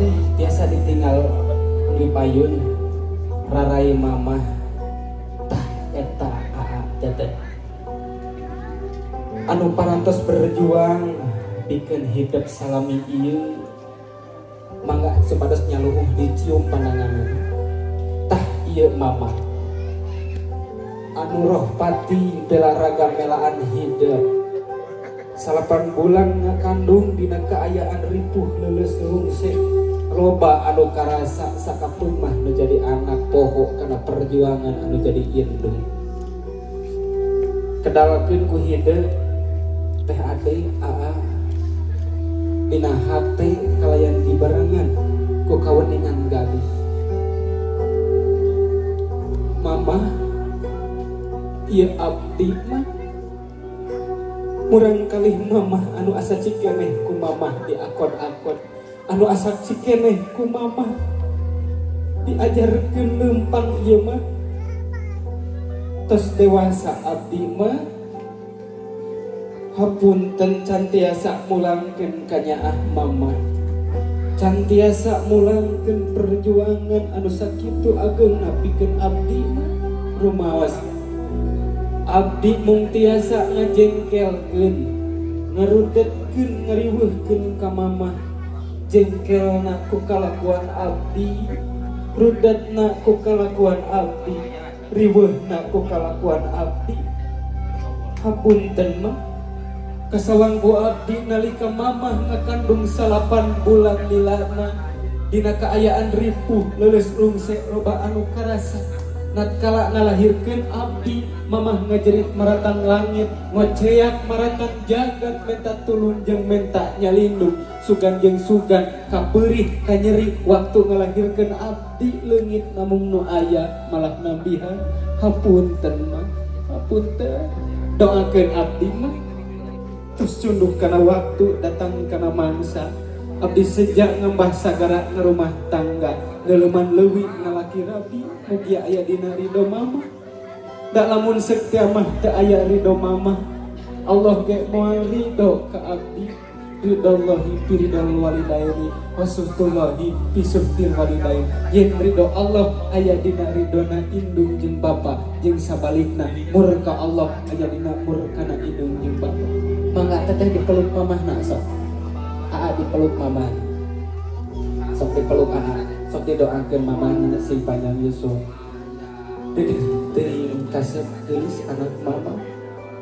Teteh tiasa ditinggal di payun rarai mamah. Tah, eta aa teteh anu parantos berjuang bikin hidup salami ieu. Mangga supados nyaluhuh dicium pandangan. Tah, ieu mamah anu roh pati bela raga melaan hidup 9 bulan ngakandung dina kaayaan ripuh leuleus rungsek. Loba anu karasa sakapeung mah nu jadi anak poho kana perjuangan anu jadi indung. Kedalkeun ku hidep. Teh Ade, aa, dina hate kalayan dibarengan ku kaweningan gaduh. Mama, ieu abdi mah murang kalih mamah anu asa cikeneh ku mamah di akon-akon, anu asa cikeneh ku mamah diajarkeun lempang. Ieu mah tos dewasa abdi mah, hapunten can tiasa mulangkeun kanyaah mama, can tiasa mulangkeun perjuangan anu sakitu ageungna pikeun abdi mah. Rumaos abdi mung tiasa ngajengkelkeun, ngarudetkeun, ngariweuhkeun ka mamah. Jengkelna ku kalakuan abdi, rudatna ku kalakuan abdi, riweuhna ku kalakuan abdi. Hapunten mah, kasawang ku abdi nalika mamah ngakandung 9 bulan lilana dina kaayaan ripuh leuleus rungsek. Loba anu karasa natkala ngalahirkeun abdi mamah ngajerit maratan langit, ngoceak maratan jagat, minta tulung jeung minta nyalindung. Sugan jeung sugan kaperih kanyeri waktu ngalahirkeun abdi, leungit namung nu aya malah nambihan. Hapunten mah, hapunten, doakeun abdi mah. Terus cunduk kana waktu, datang kana mangsa, abdi sejak ngembah sagara ngerumah tangga, ngeuleman leuwi, ngalaki rabi. Mugia aya dina ridho mama. Da lamun setia mah teu aya ridho mama, Allah ge moal ridho ka abdi. Ridhollahi fi ridhol walidaini wa suhtullahi fi suhtil walidain. Yen ridho Allah aya dina ridhona indung jeung bapa, jeung sabalikna murka Allah aya dina murkana indung jeung bapa. Mangga teteh dipeluk mamahna sok. Aa dipeluk mamah sok, dipeluk anak sok, didoakeun mamahna sing panjang yuswa. Dedeh teuing kasep geulis anak mama.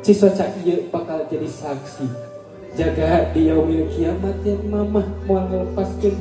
Cisoca ieu bakal jadi saksi jaga di yaumil kiamat yen mamah moal ngalepaskeun.